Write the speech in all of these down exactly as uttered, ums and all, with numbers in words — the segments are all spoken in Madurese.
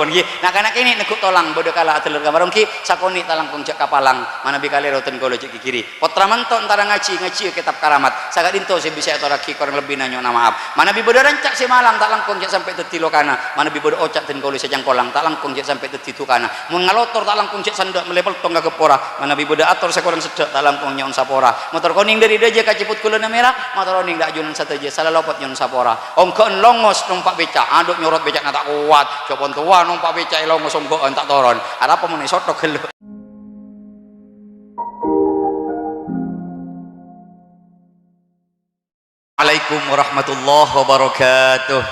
Ngghi, na'-kana' kènè' neggu' tolang, bâdâ kala adhâlâr ka warung ghi, sakonè' ta' langkong jhâ' kapalang, manabi kalèro dân kaulâ jhâ' ghighiri. Pottra manto entara ngajhi, ngajhiyâ kètab karamat. Saka'dinto sè bisa èatorraghi, korang lebbina nyo'ona ma'ap. Manabi bâdâ ranca' sè malang, ta' langkong jhâ' sampè' dhâddhi lokana. Manabi bâdâ oca' dân kaulâ sè cangkolang, ta' langkong jhâ' sampè' dhâddhi dhukana. Mon ngalotor, ta' langkong jhâ' sandhâ' mellè pèltong ka ghâppora. Manabi bâdâ ator sè korang seddhâ', ta' langkong nyo'on sapora. Motor konèng dâri dâjâ ka Ciput Ghulâna Mèra, mator onèng dâ' ajunan sadhâjâ, sala lopot nyo'on sapora. Ongghâ'ân longos nompa' bèca', adhu nyorot bèca'na ta' kowat. Jhâ' pon towa nompa' bèca' èlongos ongghâ'ân ta' toron. Arapa mon èsothok ghâllu. Assalamualaikum warahmatullahi wabarakatuh.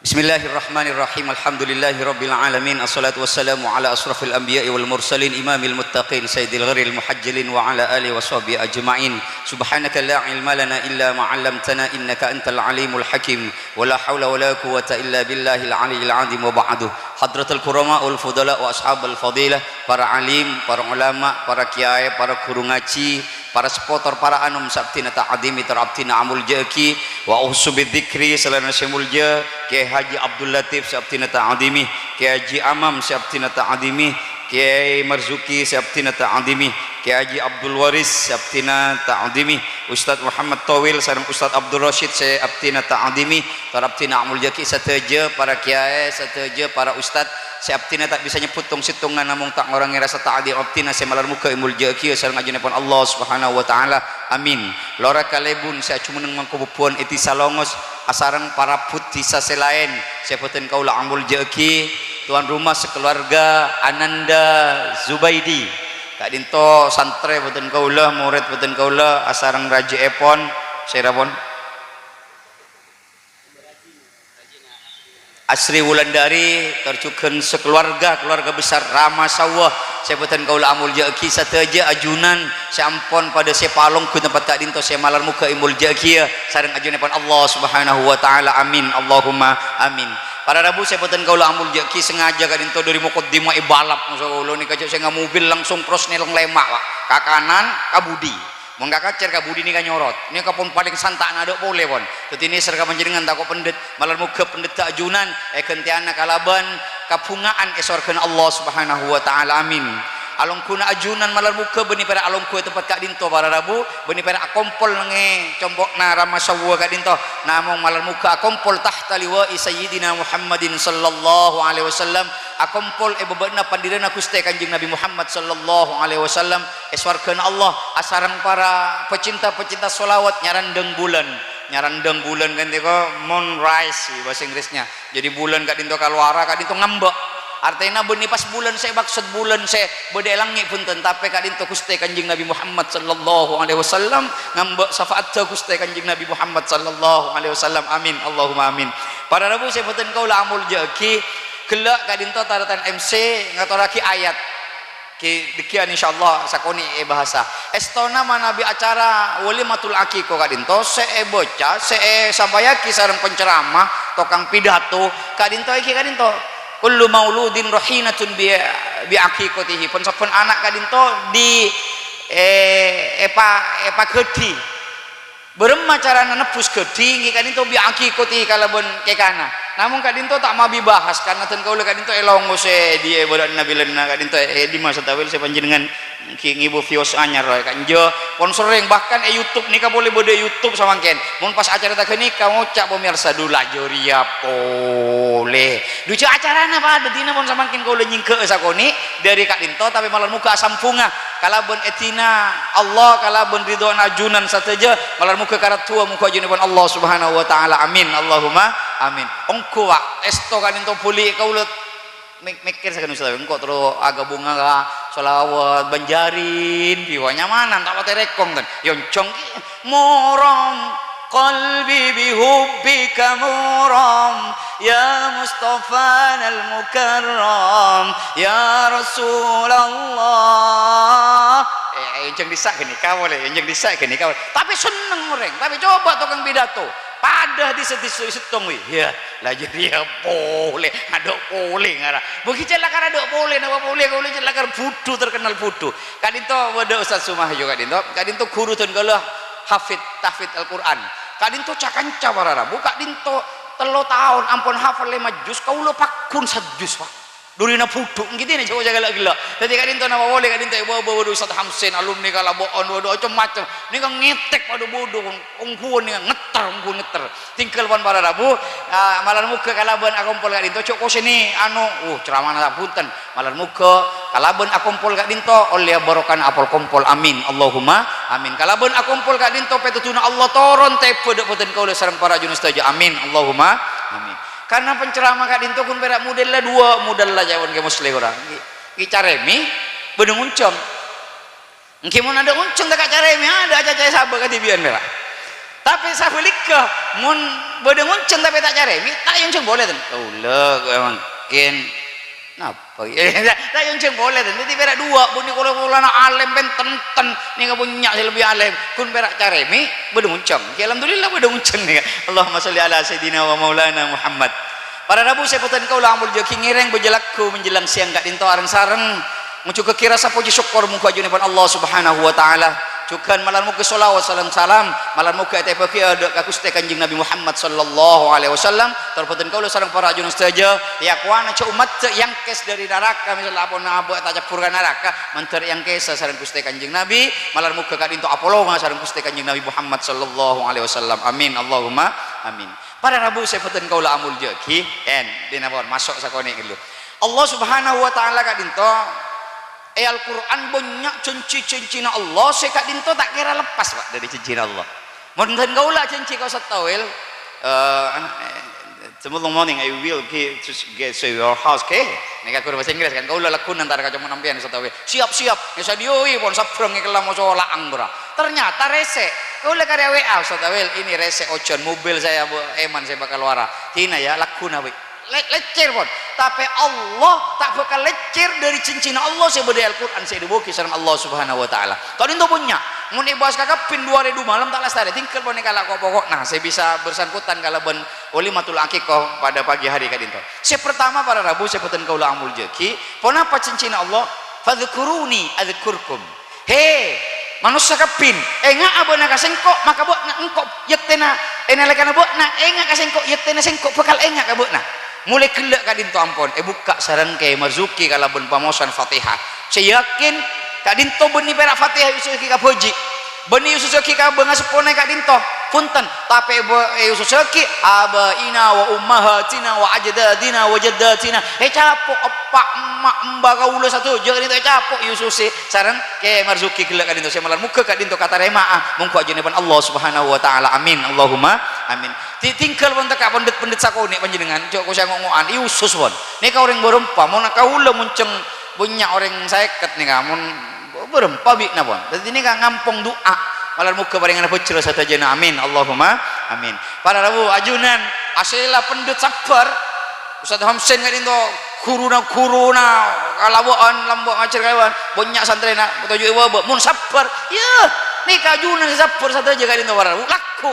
Bismillahirrahmanirrahim. Alhamdulillahirabbil alamin. Assalatu wassalamu ala asyrafil anbiya'i wal mursalin, imamil muttaqin, sayyidil ghairil muhajjalin, wa ala alihi wa sahbihi ajma'in. Subhanaka la ilma lana illa ma 'allamtana, innaka antal alimul hakim. Wa la haula wa la quwwata illa billahil aliyyil azim, wa ba'du. Hadratal kurama wal fudala wa ashabal fadilah, para alim, para ulama, para kiyaè, para ghuru ngajhi, para sepotor, para anom sè abdhina ta'adhimi, tor abdhina amoljâ'aghi, wa ukhsu bidzikri, salaènna sè molja, Kiai Haji Abdul Latif sè abdhina ta'adhimi, Kiai Haji Amam sè abdhina ta'adhimi, Kiai Marzuki sè abdhina ta'adhimi, Kiai Haji Abdul Waris sè abdhina ta'adhimi, Ustadz Muhammad Tawil sareng Ustadz Abdul Rasyid sè abdhina ta'adhimi, tor abdhina amoljâ'aghi sadhâjâ para kiyaè, sadhâjâ para ustadz, sè abdhina ta' bisa nyebbhut tong-sèttongan, namong ta' ngorangè rasa ta'adhim abdhina sè malar moghâ èmoljâ'aghi sareng ajunanèpon Allah Subhanahu wa Ta'ala. Amin. Lora kalèbun sè ajhumenneng mangkobhubhuwân è dhisa Longos asareng para budi dhisa sè laèn sè bhâdhân kaulâ amoljâ'aghi, tuan rumah sakalowarga Ananda Zubaidi. Ka'dinto santrè bhâdhân kaulâ, morèd bhâdhân kaulâ, asareng rajâèpon, sèrapon? Asri Wulandari, tor jhughân sakalowarga, kalowarga besar Rama Sawwa, sè bhâdhân kaulâ amoljâ'aghi sadhâjâ ajunan sè ampon padâ sè palongghu tempat ka'dinto sè malar moghâ èmoljâ'aghiyâ sareng ajunanèpon Allah Subhanahu wa Ta'ala. Amin, Allahumma amin. Para rabu sè bhâdhân kaulâ amoljâ'aghi, sangajâ ka'dinto dâri mokoddimah èbalap, moso kaulâ nèka jhâ' sènga' mobil langsung terros nèlèng lèma', Pak. Ka kanan, ka budi. Mon ka kacèr, ka budi nèka nyorot. Nèka pon palèng santa'na adâ' polè, pon. Dhâddhi nèser ka panjhennengngan tako' pendhet, malar moghâ pendhetta ajunan èghântèyana kalabân kabhunga'an è sowarghâna Allah Subhanahu wa Ta'ala. Amin. Alongghuna ajunan malar moghâ bânnè pèra' alongghu è tempat ka'dinto para rabu, bânnè pèra' akompol neng è compo'na Rama Sawwa ka'dinto. Namong malar moghâ akompol tahta liwa'i Sayyidina Muhammadin sallallahu alaihi wasallam, akompol è bâbâna pandirana Ghustè Kanjeng Nabi Muhammad sallallahu alaihi wasallam, è sowarghâna Allah, asareng para pecinta-pecinta sholawat nyarandhâng bulân. Nyarandhâng bulân kan nèka moonrise bhâsa Inggrisnya. Jadi bulân ka'dinto kalowara, ka'dinto ngambâ'. Artèna bânnè pas bulân sè èmaksod bulân sè bâdâ è langngè' bhunten, tapè ka'dinto Ghustè Kanjeng Nabi Muhammad sallallahu alaihi wasallam ngambâ' syafa'adda Ghustè Kanjeng Nabi Muhammad sallallahu alaihi wasallam. Amin, Allahumma amin. Para rabu sè bhâdhân kaulâ amoljâ'aghi, ghellâ' ka'dinto tarètan M C ngatorraghi ayat. Ghi-, dhâgghiyân insyaallah sakonè' èbhâhasa. Èstona manabi acara walimatul aqiqah ka'dinto sè èbâca, sè èsampayaghi sareng penceramah, tokang pidato, ka'dinto èngghi ka'dinto, "Kullu mauludin rahinatun bi, bi aqiqatihi." Pon-sabbhân ana' ka'dinto di, eh, èpa-, èpaghâdhi. Bârâmma carana nebbhus ghâdhi, èngghi ka'dinto bi aqiqatihi kalabân kèkana. Namong ka'dinto ta' mabi bahas, karna dân kaulâ ka'dinto è Longos, è dhi è bârâ'na bilâna ka'dinto è, è dimma satawil sè panjhennengngan ghi-, ngibâ views anyar, kanjâ pon serrèng, bahkan è YouTube nèka polè bâdâ YouTube samangkèn. Mon pas acara ta' ghânèka ngoca' pamèyarsa, "Dhu, la jârèya polè." Dhu, jhâ' acarana padâ, dina pon samangkèn kaulâ nyèngghâ'â sakonè' dâri ka'dinto, tapè malar moghâ asambhungnga kalabân èdina Allah, kalabân ridhona ajunan sadhâjâ, malar moghâ karaddhuwâ, moghâ ajunanèpon Allah Subhanahu wa Ta'ala. Amin, Allahumma amin. Ongghu, Pak, èsto ka'dinto bhuli kaulâ mik-, mèkkèr sakonè' Ustaz, engko' terro aghâbungnga ka sholawat, bânjhârin, biwa nyamanan, ta' patè rèkong, ten. Yonjhong ki, muram, qalbi bi hubbika muram, ya Mustafanal Mukarram, ya Rasulullah. Eh, eh, ènjhâng dissa' ghânèka polè, ènjhâng dissa' ghânèka polè. Tapè senneng orèng, tapè coba tokang pidato, padâ dhisa-dhisa sèttong, wi. Yâ, la jârèya polè, adâ' polè ngara. Bâgi cè' lakar adâ' polè, napa polè, kaulâ cè' lakar budhu, terkenal budhu. Ka'dinto bâdâ Ustaz Sumahyo ka'dinto, ka'dinto ghuru dân kaulâ hafid, tahfidz Al-Qur'an. Ka'dinto ca-kanca para rabu, ka'dinto Tello taon ampon hafal lèma juz, kaulâ pagghun sajuz, Pak. Dhurina budhu, ènggi dinah jhâ' jhâ' ghellâ'-ghellâ'. Dhâddhi ka'dinto napa polè ka'dinto è bâbâ, waduh, Ustadz Hamsin, alumni kalabân, waduh, macem-macem. Nèka ngètèk padâ budhu, ongghuwân nèka ngetter, ongghuwân ngetter. Tinggal pon para rabu, ah, malar moghâ kalabân akompol ka'dinto, jhâ' kosènè, anu, uh, ceramana, bhunten. Malar moghâ kalabân akompol ka'dinto ollèya barokana apol-kompol. Amin. Allahumma amin. Kalabân akompol ka'dinto pètodhuna Allah toron tèbâ dâ' bhâdhân kaulâ sareng para ajunan sadhâjâ. Amin. Allahumma amin. Karna penceramah ka'dinto ghun pèra' modella duwâ', modella jâwân Kè Musleh korang. Ghi, ghi carèmè, bâdâ ngonjhâng. Ènggi mon adâ' ngonjhâng ta' ècarèmè, adâ' acaca èsabâ kadhibi'ân pèra'. Tapè sabhâligghâ, mon bâdâ ngonjhâng tapè ta' ècarèmè, ta' èonjhâng polè, ten. Kaulâ kok mangkèn. Napa? Ta' èonjhâng polè, ten. Dhâddhi pèra' duwâ', bânnè kola-kolana alèm bhunten, nèka bânnya' sè lebbi alèm. Ghun pèra' carèmè, bâdâ ngonjhâng. Ya, alhamdulillah bâdâ ngonjhâng nèka. Allahumma sholli ala sayyidina wa maulana Muhammad. Para rabu sè bhâdhân kaulâ amoljâ'aghi, ngèrèng bâjâ lagghu menjelang siang ka'dinto areng-sareng. Ngonjhugâghi rasa pojhi sokkor mongghu ajunèpon Allah Subhanahu wa Ta'ala. Jhughân malar moghâ sholawat sareng salam, malar moghâ ètèbâghi adâ' ka Ghustè Kanjeng Nabi Muhammad sallallahu alaihi wasallam. Tor bhâdhân kaulâ sareng para ajunan sadhâjâ, èakowana jhâ' ommaddhâ èangkès dâri naraka, mèsalla pon abâ' ta' cabbhur ka naraka, mandhâr èangkèsa sareng Ghustè Kanjeng Nabi, malar moghâ ka'dinto apolonga sareng Ghustè Kanjeng Nabi Muhammad sallallahu alaihi wasallam. Amin, Allahumma amin. Para rabu sè bhâdhân kaulâ amoljâ'aghi, èn, dinah pon, maso' sakonè' ghâllu. Allah Subhanahu wa Ta'ala ka'dinto, è Al-Qur'an bânnya' jhânjhi-jhânjhina Allah sè ka'dinto ta' kèra leppas, Pak, dâri jhânjhina Allah. Mon bhâdhân kaulâ jhânjhi ka Ustadz Tawil, eh, tomorrow morning I will gi-, to get to your house, oke? Nèka ghuru bhâsa Inggris kan, kaulâ lagghu nantara ka coma sampèyan, Ustadz Tawil. Siap-siap, ya sadhiyâi pon sabrâng ngèkella moso la'ang ora. Ternyata rèsè'. Kaulâ karè W A, "Ustadz Tawil, ini rèsè' ojhân, mobil saya, Bu, èman saya bakal wara." Dinah ya, lagghuna, Wi. Le-, lèccèr pon. Tapè Allah ta' bhâkal lèccèr dâri jhânjhina Allah sè bâdâ è Al-Qur'an sè èdhâbuwaghi sareng Allah Subhanahu wa Ta'ala. Ka'dinto bânnya'. Mon èbahas kakabbhin du arè du malem ta' lastarè. Tinggal ponèka la ko-, poko'na sè bisa bersangkutan kalabân walimatul aqiqah pada pagi hari ka'dinto. Sè partama, para rabu sè bhâdhân kaulâ amoljâ'aghi, ponapa jhânjhina Allah? "Fadzkuruni adzkurkum." He, manossa kabbhi, enga'a bâ'na ka Sèngko', maka bâ'na engko' yèktèna, è nalèkana bâ'na enga' ka Sèngko', yèktèna Sèngko' bhâkal enga' ka bâ'na. Molaè ghellâ' ka'dinto ampon èbukka' sareng Kè Marzuki kalabân pamaosan Fatihah. Sè yakin, ka'dinto bânnè pèra' Fatihah èosossaghi ka bhâji'. Bânnè èosossaghi ka bângaseppona ka'dinto. Bhunten, tapè bâ-, èosossaghi abaina wa ummahatina wa ajdadina wa jaddatina. Ècapo' eppa', emma', emba kaulâ sadhâjâ ka'dinto ècapo' èosossè sareng Kè Marzuki ghellâ' ka'dinto sè malar. Moghâ ka'dinto katarèma'a mongghu ajunèpon Allah Subhanahu wa Ta'ala. Amin. Allahumma amin. Di-, tinggal pon tekka' pondhut-pondhut sakonè' panjhennengngan, jhâ' kosèng ngo-ngo'an, èosos pon. Nèka orèng bârâmpa, mon kaulâ monjheng bânnya' orèng sèket nèka, mon bârâmpa bi'na pon. Dhâddhi nèka ngampong du'a. Malar moghâ parèngana bhâjhrâ sadhâjâna. Amin. Allahumma amin. Para rabu, ajunan, asèla pondhut sabbhâr. Ustadz Hamsin ka'dinto ghuruna-ghuruna kalabân lambâ' ngajhâr kalabân, bânnya' santrèna, toju' è bâbâ, mon sabbhâr, yâ, nèka ajunan sè sabbhâr sadhâjâ ka'dinto para rabu, lagghu.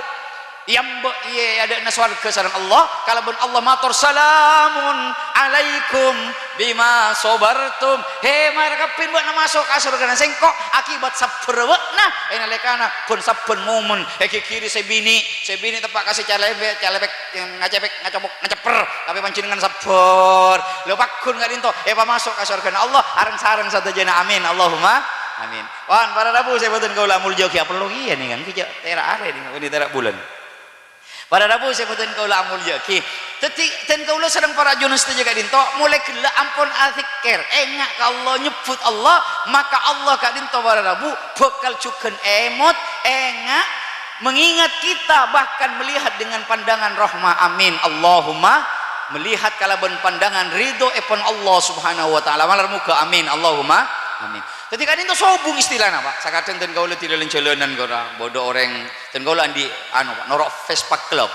Èambâ' è adâ'na sowarghâ sareng Allah, kalabân Allah mator, "Salamun alaikum bima sabartum." He, mara kabbhi bâ'na maso' ka sowarghâna Sèngko' akibat sabbhârrâ bâ'na è nalèkana bân-sabbhân momen èghighiri sè binè', sè binè' teppa' ka sè calèbè-, calèbèk, ngacèpèk, ngacopok, ngacepper, tapè panjhennengngan sabbhâr. Lho, pagghun ka'dinto èpamaso' ka sowarghâna Allah, areng-sareng sadhâjâna. Amin. Allahumma amin. Wan, para rabu sè bhâdhân kaulâ amoljâ'aghi, apollo kèya nèka, ènggi jhâ' tèra' arè nèka, bânnè tèra' bulân. Para rabu sè bhâdhân kaulâ amoljâ'aghi. Dhâddhi, dân kaulâ sareng para ajunan sadhâjâ ka'dinto, molaè ghellâ' ampon adzikir, enga' ka Allah, nyebbhut Allah, maka Allah ka'dinto para rabu bhâkal jhughân èmot, enga', mengingat kita, bahkan melihat dengan pandangan rahmah. Amin. Allahumma melihat kalabân pandangan ridhoèpon Allah Subhanahu wa Ta'ala. Malar moghâ. Amin. Allahumma amin. Dhâddhi ka'dinto sobung istilana, Pak. Sakadhâng dân kaulâ dilâlân-jhâlânan kora, bâdâ orèng, dân kaulâ andi', anu, Pak, noro' Vespa Club.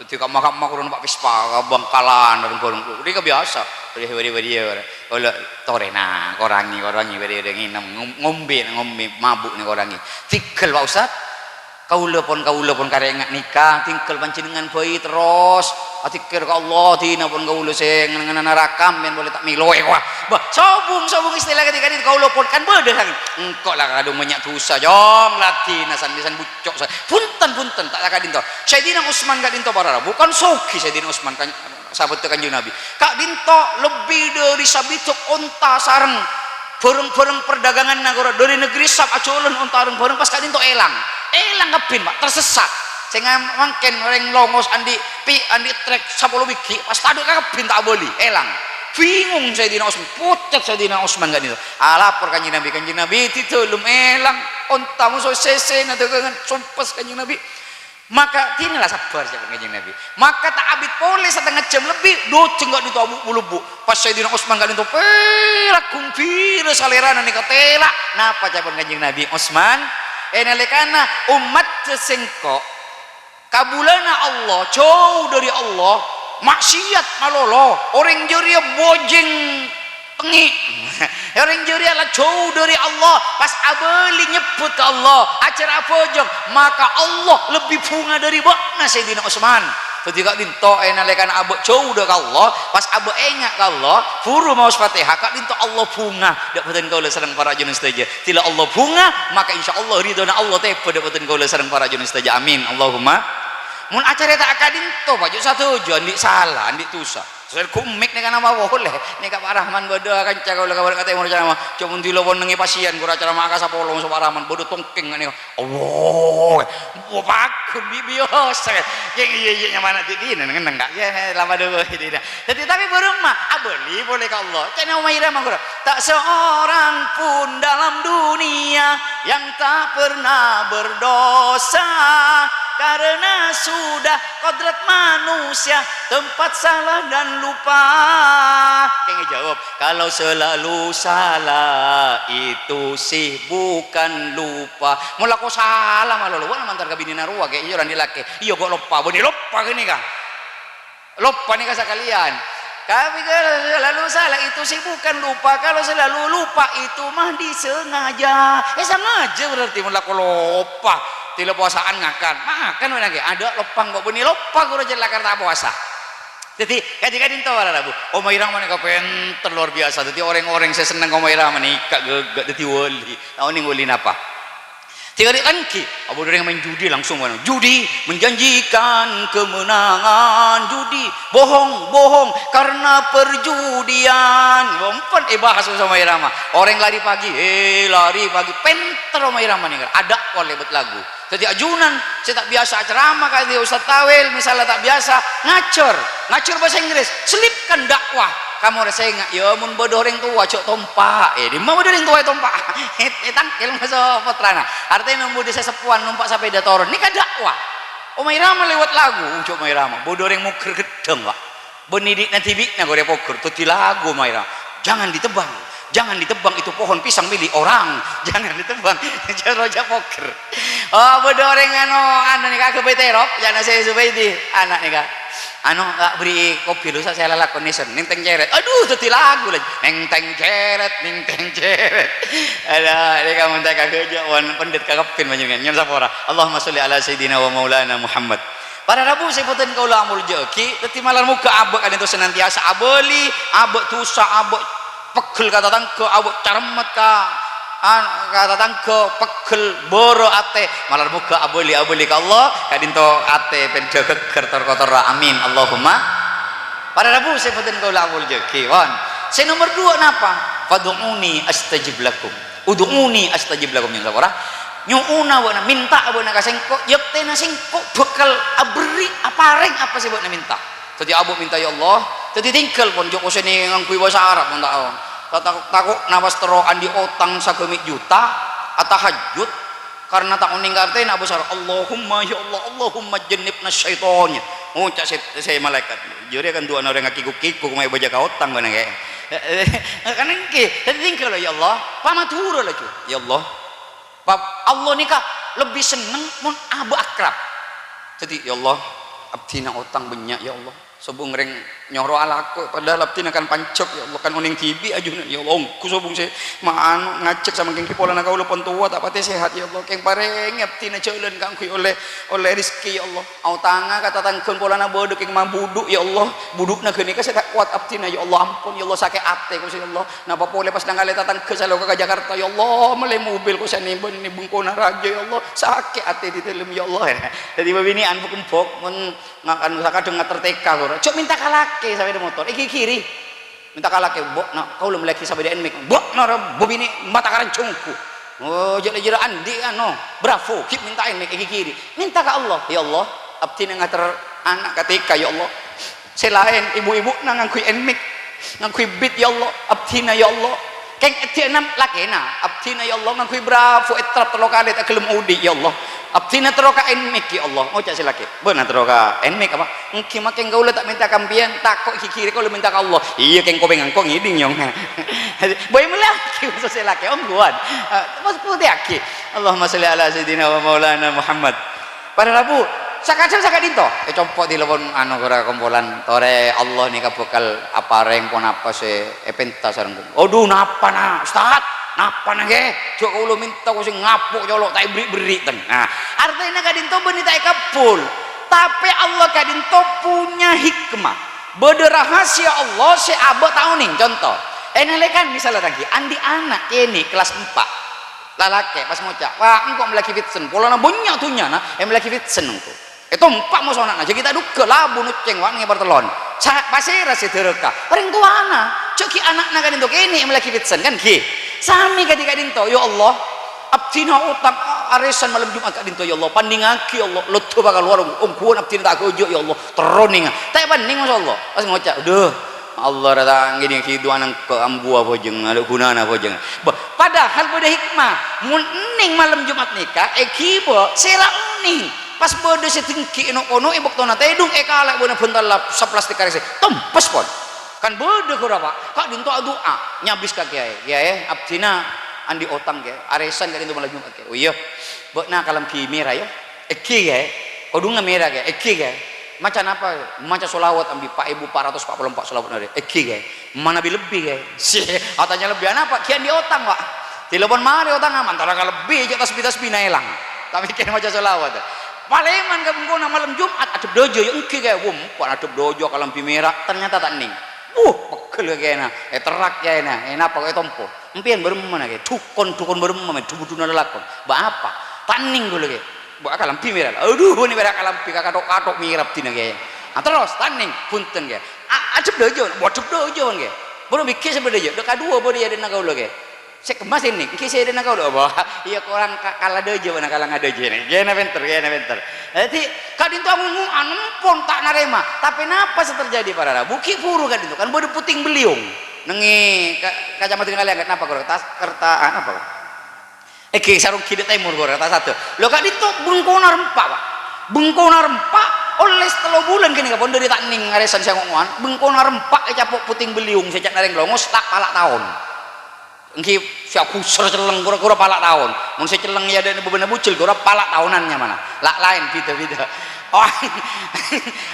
Dhâddhi kamma-kamma kora numpak Vespa ka Bangkalan, bareng-bareng. Nèka biyasa. Bâdâ, bâdâ, bâdâ, bâdâ. Kaulâ torèna, korangè, korangè, bâdâ, bâdâ ngènem, ngom-, ngombè, ngombè, mabuk nèka korangè. Tèghâl, Pak Ustadz. Kaulâ pon, kaulâ pon karè enga' nèka, tinggal panjhennengngan bhâi terros. Adzikkèr ka Allah, dina pon kaulâ sè ngen-, ngenana rakam, mèn polè ta' mèlo, eh, wah. Bah, sobung, sobung istilah kadhi-kadhi kaulâ pon kan bâdâ kan. Engko' la kadhung bânnya' dhusa, jhung, ladina san-, san bucco', sa-, bhunten, bhunten, ta' la ka'dinto. Sayyidina Utsman ka'dinto para rabu, kan soghi Sayyidina Utsman kan. Sahabatta Kanjeng Nabi. Ka'dinto lebbi dhâri sabidhâk onta sareng bhâreng-bhâreng perdhâgânganna ghuru dhâri negeri Syam ajhulân onta reng-bhâreng pas ka'dinto èlang. Èlang kabbhi, Pak, tersesat. Sè nga-, mangkèn rèng longos andi' pi-, andi' trek sapolo bighi', pas tadhâ' kabbhi ta' abâli, èlang. Bingung Sayyidina Utsman, pocet Sayyidina Utsman ka'dinto. Alapor Kanjeng Nabi, "Kanjeng Nabi, dâlem èlang, onta moso sèsèna dhâghângan, sompes Kanjeng Nabi." Maka, dinala sabbhâr, ca'èpon Kanjeng Nabi. Maka ta' abit polè satengnga jam lebbi, dhu jhengghâ' dinto abu'-, bulubbu'. Pas Sayyidina Utsman ka'dinto pèra' ghumbira salèrana nèka tèla'. Napa ca'èpon Kanjeng Nabi, "Utsman, è nalèkana ommatta sèngko' kabulâna Allah, jhâu dhâri Allah, maksiat malolo, orèng jârèya bhâjheng tengnge'. Orèng jârèya la jhâu dhâri Allah, pas abâli nyebbhut ka Allah, acara abhâjâng, maka Allah lebbi bhunga dhâri bâ'na, Sayyidina Utsman." Dhâddhi ka'dinto è nalèkana abâ' jhâu dhâ-, ka Allah, pas abâ' enga' ka Allah, buru maos Fatihah, ka'dinto Allah bhunga dhâ' bhâdhân kaulâ sareng para ajunan sadhâjâ. Dila Allah bhunga, maka insyaallah ridhona Allah tèbâ dhâ' bhâdhân kaulâ sareng para ajunan sadhâjâ. Amin. Allahumma. Mon acarèta ka'dinto, Pak, jhâ' sadhâjâ, andi' sala, andi' dhusa. Selain komik nèka napa polè? Nèka Pak Rahman bâdâ kanca kaulâ ka Barat Katimor ceramah. Cuma dilo pon nengè pasien, ghuru ceramah ka sapolo so Pak Rahman bâdâ tongkèng nèka. Allah, wah, paggun bi-, biasa. Yeng iyâ, iyâ, nyamana di dina, neng, neng, Kak. Ya, lama dulu, di dina. Jadi, tapi burung mah, abâli polè ka Allah. Ca'na Omah Irama, ghuru. Tak seorang pun dalam dunia yang tak pernah berdosa, karena sudah kodrat manusia tempat salah dan lupa. Kèng èjâwâb, "Kalau selalu salah, itu sih bukan lupa." Mon lako sala malolo, bâ'na mantar ka binèna rowa, kè, iyâ, randi lakè. Iyâ, kok loppa, bânnè loppa kènè, Kang. Loppa nèka sakalèyan. Tapi kalau selalu salah itu sih bukan lupa, kalau selalu lupa itu mah disengaja. Eh, sengaja berarti mon lako loppa. Tila powasaan ngakan. Makan wèna ghi. Adâ' loppa kok bânnè loppa ghuru jhâ' lakar ta' powasa. Dhâddhi, kadhi-kadhinto para rabu. Omah Irama nèka pènter luar biasa. Dhâddhi orèng-orèng sè senneng ka Omah Irama nèka ghâghâ dhâddhi wali. Ta' onèng wali napa? Tiga hari lagi, abâ' orèng main judi langsung, judi menjanjikan kemenangan, judi bohong, bohong karena perjudian. Ompon èbahas Omah Irama. Orèng lari pagi, eh, lari pagi. Pènter Omah Irama nèka. Adâ' polè bât lagu. Dhâddhi ajunan sè ta' biyasa acerama kadhi Ustaz Tawil, misalla ta' biyasa ngajhâr, ngajhâr bhâsa Inggris, selipkan dakwah. Kamoras sènga', ya, mon bâdâ orèng towa, jhâ' tompa'. Eh, dimma bâdâ orèng towa ètompa'? Ètangkèl maso pottrana. Artèna, mon bâdâ sè seppowan nompa' sapèda toron. Nèka dakwah. Omah Irama lèbât lagu, jhâ' Omah Irama. Bâdâ orèng mogher ghedhâng, Pak. Bânnè dhi'na dhibi'na ghâriyâ pogher, dhâddhi lagu Omah Irama. Jangan ditebang, jangan ditebang itu pohon pisang milik orang. Jangan ditebang. Jhâ' roja pogher. Oh, bâdâ orèng anu, anu nèka aghâbây terop, jhâna sè Zubaidi, ana' nèka. Anu, ta' bherri'i kopi lu, sa' sè lalakon nèser, nèng tèng cèrèt. Adhu, dhâddhi lagu lagi. Nèng tèng cèrèt, nèng tèng cèrèt. Adhu, nèka mon ta' kaghâjâ, wan pendhet kakeppin panjhennengngan. Nyo'on sapora. Allahumma sholli ala sayyidina wa maulana Muhammad. Para rabu sè bhâdhân kaulâ amoljâ'aghi, dhâddhi malar moghâ abâ' ka'dinto senantiasa abâli, abâ' dhusa, abâ' peggel ka tatangghâ, abâ' caremmet ka, an-, ka tatangghâ, peggel, bârâ' atè. Malar moghâ abâli, abâli ka Allah, ka'dinto atè pènḍhâ ghâgghâr tor-kotorra. Amin. Allahumma. Para rabu sè bhâdhân kaulâ amoljâ'aghi, pon. Sè nomer duwâ' napa? "Fad'uni astajib lakum." "Ud'uni astajib lakum," nyo'on sapora. Nyo'ona bâ'na, mènta'a bâ'na ka sèngko', yaktèna sèngko' bhâkal aberri', aparèng apa sè bâ'na mènta. Dhâddhi abâ' mènta, "Ya Allah," dhâddhi tèngghâl pon, jhâ' kosènè ngangghuy bhâsa Arab, mon ta' ta-, tako', tako' napas terro andi' otang sagâmè' juta, atahajjud, karna ta' onèng ka artèna, abâ' sara, "Allahumma, ya Allah, Allahumma jannibna syaiton." Ngoca' sè, sè malaèkat, "Jârèya kan du'âna orèng akiko-kiko, koma èbâjâ ka otang bâ'na kè." Kan èngghi, dhâddhi tèngghâl, "Ya Allah, pamadhurâ laju, ya Allah." Pa-, Allah nèka lebbi senneng mon abâ' akrab. Dhâddhi, "Ya Allah, abdhina otang bânnya', ya Allah. Sobung rèng Nyoro alako, padahal abdhina kan panjhek, ya Allah, kan onèng dhibi' ajunan, ya Allah, ongghu sobung sè ma-, anu, ngajhâk samangkèn ghi polana kaulâ pon towa ta' patè sehat, ya Allah, kèng parèngè abdhina jhâlân kaangghuy ollè, ollè rejhekkè, ya Allah. Aotanga ka tatangghâ polana bâdâ kèng mabudhu', ya Allah, budhu'na ghânèka sè ta' kowat abdhina, ya Allah, ampon, ya Allah, sakè' atè, Ghustè, ya Allah. Napa polè pas nangale'è tatangghâ saloka ka Jakarta, ya Allah, mellè mobil kosènè bân bengkona rajâ, ya Allah, sakè' atè è dhâlem, ya Allah. Dhâddhi bâbinè'an buk-embok, mon Nga-, anu, sakadhâng ngater T K, ghuru. Jhâ' mènta ka lakè sapèda motor, èghighiri. Mènta ka lakè, "Mbok, na', kaulâ mellèaghi sapèda Nmax." "Mbok, na', ra, bâbinè' mata karanjhung, ghu." Oh, jhâ' lajârâ andi', anu, Bravo, ghi' mènta Nmax, èghighiri. Mènta ka Allah, "Ya Allah, abdhina ngater ana' ka T K, ya Allah. Sè laèn, ibu-ibu'na ngangghuy Nmax, ngangghuy Beat, ya Allah, abdhina, ya Allah." Kèng èdhi ennem lakèna, "Abdhina, ya Allah, ngangghuy Bravo ètrap tello kalè ta' ghellem odi', ya Allah. Abdhina terro ka Nmax, ya Allah." Ngoca' sè lakè, "Bâ'na terro ka Nmax apa?" "Èngghi, makèng kaulâ ta' mènta ka sampèyan, tako' èghighiri, kaulâ mènta ka Allah." "Iyâ, kèng kopèngnga engko' ngèdhing, Nyong." Bâi mellèaghi, maksod sè lakè, ongghuwân. Eh, pas putèyaghi. Allahumma shalli ala sayyidina wa maulana Muhammad. Para rabu, sakadhâng saka'dinto, ècompo' è dâlem, anu, ghârâ kompolan, torè Allah nèka bhâkal aparèng ponapa sè èpènta sareng kaulâ. "Adhu, napa, na', Ustad? Napa, na', ghi? Jhâ' kaulâ mènta kosè ngapo' colo' ta' èberri'-berri', ten." Nah, artèna ka'dinto bânnè ta' èkabbhul. Tapè Allah ka'dinto punya hikmah. Bâdâ rahasia Allah sè abâ' ta' onèng. Conto, è nalèkana, misal, tangghâ, andi' ana' kènè' kellas empa'. Lalakè pas ngoca', "Wa', engko' mellèaghi Vincent, polana bânnya' dhunnyana èmellèaghi Vincent engko'." Ètompa' moso ana'na, jhâ' ghi' ta' dhugghâ, labu noccèng, wa', nèng è partellon. Sa-, pasèra sè dhârâka? Orèng towana. Jhâ' ghi' ana'na ka'dinto kènè' èmellèaghi Vincent, kan, ghi? Samè kadhi ka'dinto, "Ya Allah, abdhina otang a-, arèsan malem Jum'at ka'dinto, ya Allah. Pandhingngaghi, ya Allah. Lodhu pakalowar, ongghuwân abdhina ta' ghâjâ', ya Allah. Terro nènga." Ta' èpandhing, masya Allah. Pas ngoca', "Adhu, Allah ra ta' ngèdhing hidu'na engko' ambuwâ bhâjâng, alè ghunana bhâjâng." Bâ-, padahal bâdâ hikmah. Mon ennèng malem Jum'at nèka èghibâ sè ra onèng. Pas bâdâ sè denggi è no'-kono' è bâktona tèdung èkala' bâna bhântalla saplastik karèsè. Tompes pon. Kan bâdâ ghârâ, Pa'. Ka'dinto adu'a. Nyabis ka kèyaè. "Kèyaè, abdhina andi' otang, kèyaè. Arèsan ka'dinto malem Jum'at, kèyaè." "Oh iyâ. Bâ'na kalambhi mèra, yâ?" "Èngghi, kèyaè." "Kodhungnga mèra, kèyaè?" "Èngghi, kèyaè." "Maca napa?" "Maca sholawat ambi empa' èbu empa' ratos empa' polo empa' sholawat arè." "Èngghi, kèyaè." "Manabi lebbi, kèyaè?" "Sè, atanya lebbi anapa? Ghi' andi' otang, Pa'." Telepon marè otangnga, mantara kalebbi, jhâ' tasbih-tasbihna èlang. Ta' mèkkèr maca sholawat. Palèman ka bengkona malem Jum'at, "Addhep dâjâ, yâ?" "Èngghi, kèyaè." Wah, empa' addhep dâjâ, kalambhi mèra, ternyata ta' ennèng. Wuh, pegghel ka kèyaèna, èterrak kèyaèna, "Ènapa kok ètompo?" "Empèyan bârâmma, na', kèyaè?" "Dhukon, dhukon bârâmma, mè', dhu-budhuna lalakon." "Bâ apa?" "Ta' ennèng kaulâ, kèyaè." "Bâ' kalambhi mèra." "Adhu, bânnè mèra kalambhi, kakathok-kathok mèra abdhina, kèyaè." "Ah, terros, ta' ennèng?" "Bhunten, kèyaè." "A-, addhep dâjâ, bâ' addhep dâjâ, kèyaè." "Bârâmma bâghi sè bâdâ, yâ?" "Dâ' kadhuwâ bâdâ è adâ'na kaulâ, kèyaè." "Sè kemma sè ennèng?" "Èngghi, sè è adâ'na kaulâ." "Bâ, iyâ korang ka-, kala dâjâ, bâ'na kala ngadâjâ, nè." Kèyaèna pènter, kèyaèna pènter. Dhâddhi, ka'dinto ngongo'an, empon ta' narèma. Tapè napa sè terjadi, para rabu? Ghi' buru ka'dinto, kan bâdâ puting beliung. Nèng è ka-, Kacamatan Kaliangkat, napa, Guru? Tas-, kerta-, ah, napa, Guru? Èngghi, sarong ghi' dâ' tèmor, Guru, ta' sadâ. Lho, ka'dinto bengkona rempa', Pa'. Bengkona rempa', ollè satello bulân kènè' kapon dâri ta' ennèng arèsan sè ngongo'an. Bengkona rempa' ècapo' puting beliung sè ca'na rèng longos, ta' pala' taon. Èngghi, sè aghusèr cellèng, ghâra-ghâra pala' taon. Mon sè cellèng è adâ'na bâbâna bujel, ghâra pala' taonan nyamana. La-, laèn, bhidhâ-bhidhâ. Oh,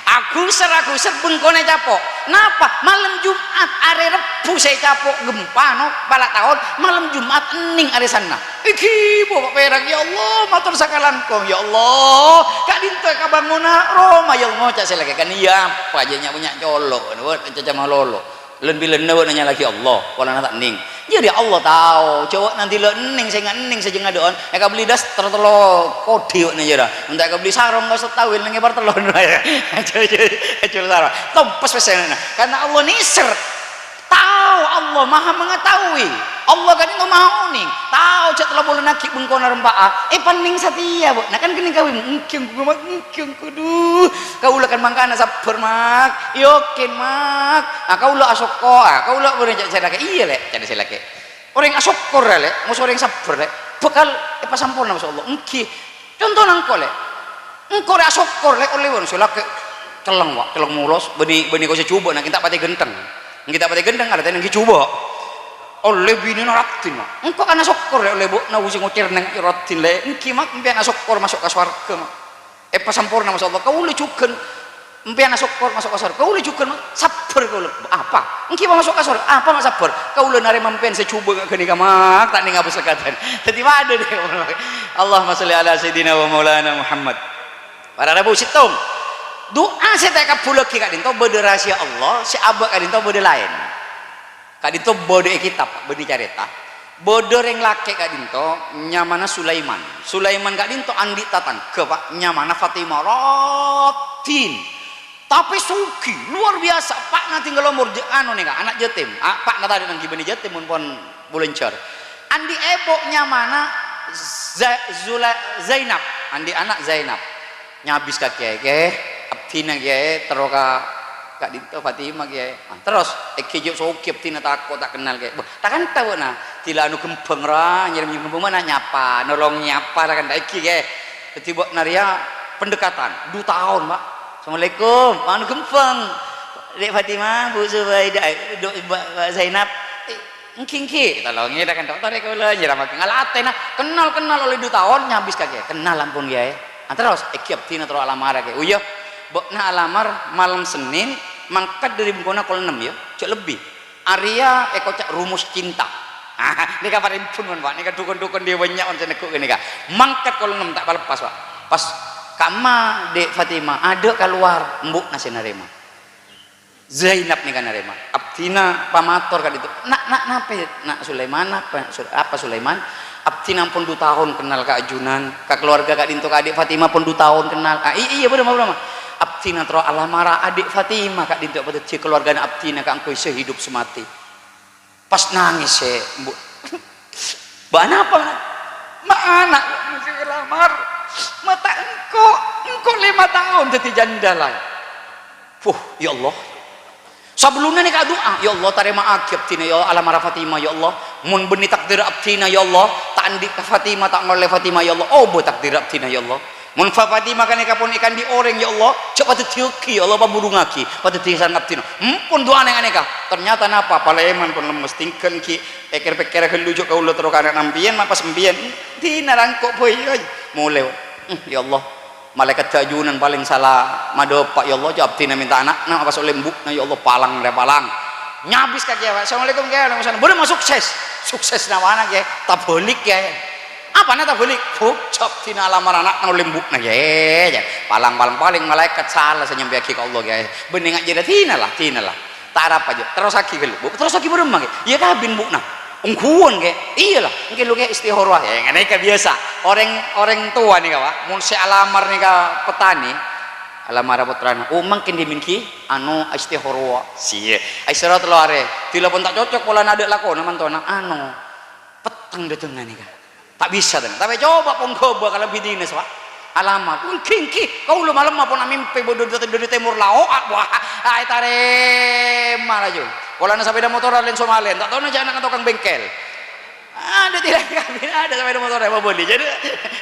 aghusèr, aghusèr, bengkona ècapo'. Napa? Malem Jum'at, arè Rebbhu sè ècapo' gempa, no, pala' taon. Malem Jum'at ennèng arèsanna. Èngghi, bâ' pèrak, "Ya Allah, mator sakalangkong, ya Allah. Ka'dinto èkabângona roma, ya Allah." Ngoca' sè lakè, "Kan iyâ apa, jhâ' nya'-bânnya' colo', bâ' caca malolo." Lân-bilânna bâ'na nyala'aghi Allah, polana ta' ennèng. Jârèya Allah tao, jhâ' bâ'na dila' ennèng, sènga' ennèng sè jhâ' ngadâ'ân, èkabelli daster tello kodi bâ'na jârèya. Mon ta' èkabelli sarong, kos tawil nèng è partellon. Ajul sarong. Tompes pèssèna. Karena Allah nèser. Tao, Allah Maha Mengetahui. Allah ka'dinto maha onèng. Tao jhâ' tello bulân aghi' bengkona rempa'a. Èpannèng satèya bâ'na. Kan kennèng kawin. Èngghi, èngghi, Mak, èngghi, èngghi, dhu. Kaulâ kan mangkana sabbhâr, Mak. Yakin, Mak. Ah, kaulâ asokkor, ah, kaulâ orèng cè', cè' lakè'. Iyâ, Lè', ca'na sè lakè'. Orèng asokkor, Lè', moso orèng sabbhâr, Lè'. Bhâkal èpasampora, masyaallah. Èngghi. Contona engko', Lè'. Engko' rè asokkor, Lè', ollè bân sè lakè' cellèng, Wa', cellèng molos, bânnè, bânnè kosè jhubâ', na', ghi' ta' patè ghântheng. Ghi' ta' patè ghântheng, artèna ghi' jhubâ'. Ollè binèna raddhin, Wa'. Engko' kan asokkor, Lè', ollè bâ'na sè ngocèr nèng raddhin, Lè'. Èngghi, Mak, empèyan asokkor maso' ka sowarghâ, Mak. Èpasampora, masyaallah. Kaulâ jhughân Empèyan asokkor maso' ka sor-, kaulâ jhughân, Ma', sabbhâr kaulâ. Apa? Ènggi, Ma', maso' ka sor-, apa, Ma', sabbhâr? Kaulâ narèma empèyan sè jhubâ' ghânèka, Ma', ta' nèng abâs lakadhân. Dhâddhi padâ dhâ'. Allahumma shalli ala sayyidina wa maulana Muhammad. Para rabu sèttong. Du'a sè ta' èkabbhullaghi ka'dinto bâdâ rahasia Allah, sè abâ' ka'dinto bâdâ laèn. Ka'dinto bâdâ è kitab, bâdâ carèta. Bâdâ rèng lakè' ka'dinto nyamana Sulaiman. Sulaiman ka'dinto andi' tatangghâ, Pa', nyamana Fatimah. Raddhin. Tapè soghi, luar biasa. Eppa'na tinggal omor jâ-, anu nèka, ana' yatim. A, eppa'na tadâ' nangghibâna yatim mon pon bulânjhâr. Andi' èbhu nyamana Za-, Zula-, Zainab. Andi' ana' Zainab. Nyabis ka kèyaè, "Kè, abdhina kèyaè terro ka ka'dinto Fatimah kèyaè." Ah, terros, ènggi jâ' soghi abdhina tako' ta' kennal kèyaè. Bâh, ta' kantha bâ'na. Dhila anu ghembhâng ra, nyèrèm ghembhâng bâ'na nyapa, nolong nyapa ta' kantha ènggi kèyaè. Dhâddhi bâ'na rèya pendekatan, du taon, Pa'. "Assalamualaikum, anu ghembhâng. Dek Fatimah, Bu Zubaidah, eh, Dok, Mbak, Mbak Zainab." Eh, "Ènggi, ènggi, tolongè ta' kantha torè kaulâ," nyèramaghi ngala atèna. Kennal-kennal ollè du taon nyabis ka kèyaè. "Kennal ampon kèyaè." Ah, terros, "Ènggi abdhina terro alamara kèyaè." "Oh iyâ, bâ'na alamar malem Sennèn, mangkat dâri bengkona kol ennem yâ, jâ' lebbi. Arèya èkoca' rumus cinta." Ah, nèka parèmbun, mon, Pa'. Nèka dhukon-dhukon dhiyâ bânnya' mon sè neggu' ghânèka. Mangkat kol ennem ta' paleppas, Pa'. Pas kamma Dek Fatimah, adâ' kalowar, embu'na sè narèma. Zainab nèka narèma. Abdhina pamator ka'dinto, "Na', na', napè, Na' Sulaiman? Apa, Su-, apa Sulaiman?" "Abdhina ampon du taon kennal ka ajunan, ka kalowarga ka'dinto, ka Adik Fatimah pon du taon kennal." "Ah, i-, iyâ, bârâmma, bârâmma?" "Abdhina terro alamara Adik Fatimah ka'dinto èpadhâddhiyâ kalowargana abdhina kaangghuy sè hidup sè matè." Pas nangès sè embu'. "Bâ'na apa, Na'?" "Ma' ana' sè èlamar, ma' ta' engko', engko' lèma taon dhâddhi janda la." Puh, ya Allah. Sabellunna nèka adu'a, "Ya Allah, tarèma'aghi abdhina, ya Allah, alamara Fatimah, ya Allah. Mon bânnè takdir abdhina, ya Allah, ta' andi' ka Fatimah, ta' ngollè Fatimah, ya Allah. Obâ takdir abdhina, ya Allah. Mon Fa-, Fatimah ghânèka pon èkaandi' orèng, ya Allah, jhâ' padhâddhiyâghi, ya Allah, paburungaghi, padhâddhiyâ sareng abdhina." Empon du'ana ghânèka. Ternyata napa? Palèman pon lemmes. "Tinggal ghi', pèkkèr-pèkkèr ghâllu jhâ' kaulâ terro ka ana' empèyan, ma' pas empèyan. Dina rangko' bhâi, oi." Molè, "Hmm, ya Allah. Malaèkat ajunan palèng sala madâpa', ya Allah, jhâ' abdhina mènta ana'na, pas ollè embu'na, ya Allah, palang rè palang." Nyabis ka kèyaè, "Assalamualaikum, Kè." "Waalaikumsalam." "Bârâmma sukses?" "Sukses nawana, Kè?" "Tabâlik, Kè." "Apana tabâlik?" "Bu, jhâ' abdhina alamar ana'na ollè embu'na, Kè." Palang, palang, palèng malaèkat sala sè nyampèyaghi ka Allah, Kè. Bânnè ngajhârâ, "Dina la, dina la. Ta' arapa, jhâ'. Terrossaghi ghâllu." "Bu, terrossaghi bârâmma, Kè?" "Iyâ, kabin embu'na." "Ongghuwân, Kè?" "Iyâ la, ènggi lu, Kè, istikharah." Yâ, ghânèka biyasa. Orèng, orèng towa nèka, Pa', mon sè alamar nèka petani, alamara pottrana, "Oh, mangkèn dhimèn ghi, anu, istikharah." Siyâ, istikharah tello arè. Dhilâ pon ta' cocok polana adâ' lakona mantona, anu, petteng dâtengnga nèka. Ta' bisa, tèng. Tapè coba pon ghâbây kalabhi dinas, Pa'. Alamar, "Ènggi, ènggi, kaulâ malemma pon amèmpè bâdâ dâri, dâri tèmor lao', a, wah, a, ètarèma laju." Polana sapèda motor lèn somalèn, ta' taona jhâ' ana' tokang bengkel. Adâ' tèlang kabin, adâ' sapèda motor apa bâli. Jadi,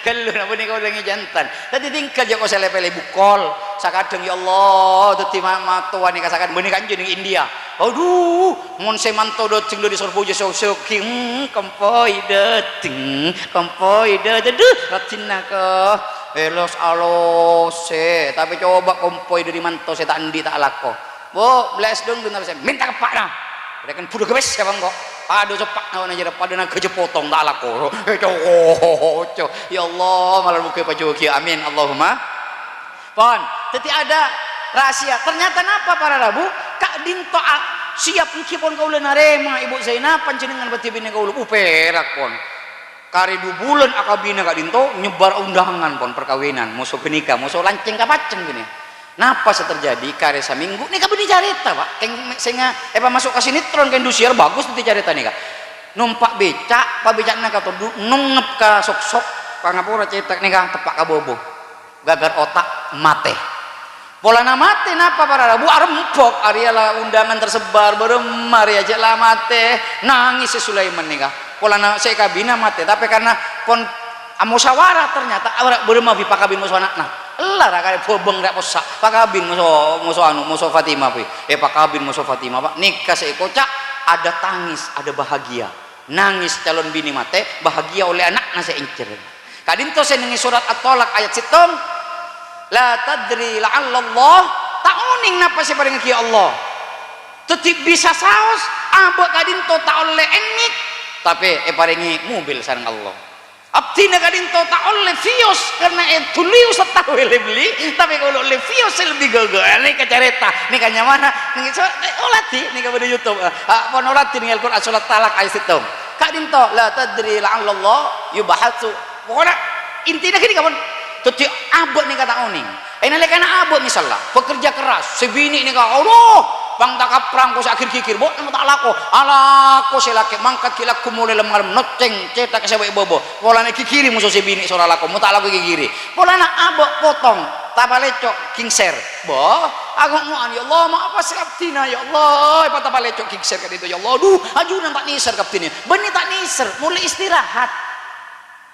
ghâllu, napa nèka orèngnga jantan. Dhâddhi tinggal jhâ' kosèlè pèlè bukol. Sakadhâng, "Ya Allah, dhâddhi ma-, matowa nèka sakadhâng bânnè kanjeng nèng India." Adhu, mon sè manto dâteng dâri Sorbhujâ sok-, sogi, hmm, kompoy dâteng, kompoy dâteng, adhu, rajina ka, elos alos, sè, tapè coba kompoy dâri manto sè ta' andi' ta' alako. "Bu, bâlâ es dong, dong, tapè sè mènta ka eppa'na." Rèken budhu gabès ya, Bang, kok. Padâ ceppa' nawana jârâ, padâ naga jepotong, ta' alako. Eh, co-, co-, ya Allah, malar moghâ èpajhughi. Amin, Allahumma. Pon, dhâddhi adâ' rahasia. Ternyata napa, para rabu? Ka'dinto a-, siap ènggi pon kaulâ narèma Ibu Zainab, panjhennengngan bâdhi binè kaulâ. Uh, pèrak pon. Karè du bulân akabina ka'dinto, nyebbhâr undangan pon parkabinan. Moso ghânèka, moso lancèng ka pacèng ghânèka. Napa sè terjadi? Karè samènggu, nèka bânnè carèta, Pa'. Kèng sènga-, èpamaso' ka sinetron, ka Indosiar, bagus dhâddhi carèta nèka. Nompa' bèca', pabèca'na katodhu, nongngep ka soksok, pangapora cètak nèka, teppa' ka bâbâ. Ghâgghâr otak, matè. Polana matè napa, para rabu? Arembhok, arèya la undangan tersebar, bârâmma rèya jhâ' la matè. Nangès sè Sulaiman nèka. Polana sè èkabina matè, tapè karna pon amosawarah, ternyata ara bârâmma bi' pakabin moso ana'na. Ella ra karè bhâbâng ra' possa', pakabin moso, moso anu, moso Fatimah bi'. Eh, pakabin moso Fatimah, Pa'. Nèka sè èkoca', ada tangis, ada bahagia. Nangès calon binè matè, bahagia ollè ana'na sè èncèr. Ka'dinto sè nèng è sorat At-Thalaq ayat sèttong, "La tadri la'allallah Ta' onèng napa sè èparèngaghi Allah. Dhâddhi bisa saos, abâ' ka'dinto ta' ollè èngèk, tapè èparèngè mobil sareng Allah. Abdhina ka'dinto ta' ollè vios karna èduli Ustaz Tawil èbelli, tapè kaulâ ollè vios sè lebbi ghâghâ. Nèka carèta, nèka nyamana, nèka so-, eh, oladhi, nèka bâdâ YouTube. Ah, ah, pon oladhi nèngghâl Qur'an sorat Talak ayat sèttong. Ka'dinto, "La tadri la'allallah yubahatsu." Pokokna intina ghânèka, pon. Dhâddhi abâ' nèka ta' onèng. È nalèkana abâ' misalla, pekerja keras, sè binè' nèka, aduh, bang ta' kaprang ko sè aghir-ghighir, bo, ta' lako. Alako sè lakè' mangkat ghi' lagghu molè lem-ngalem, noccèng cèthak sè bâ' è bâbâ. Polana èghighiri moso sè binè' sè ora lako, mon ta' lako èghighiri. Polana abâ' potong, tapalecco', gingser. Bo, ango'-ngo'an, "Ya Allah, maafas abdhina, ya Allah." Èpatapalecco' gingser ka'dinto, "Ya Allah, duh, ajunan ta' nèser ka abdhina." Bânnè ta' nèser, molè istirahat.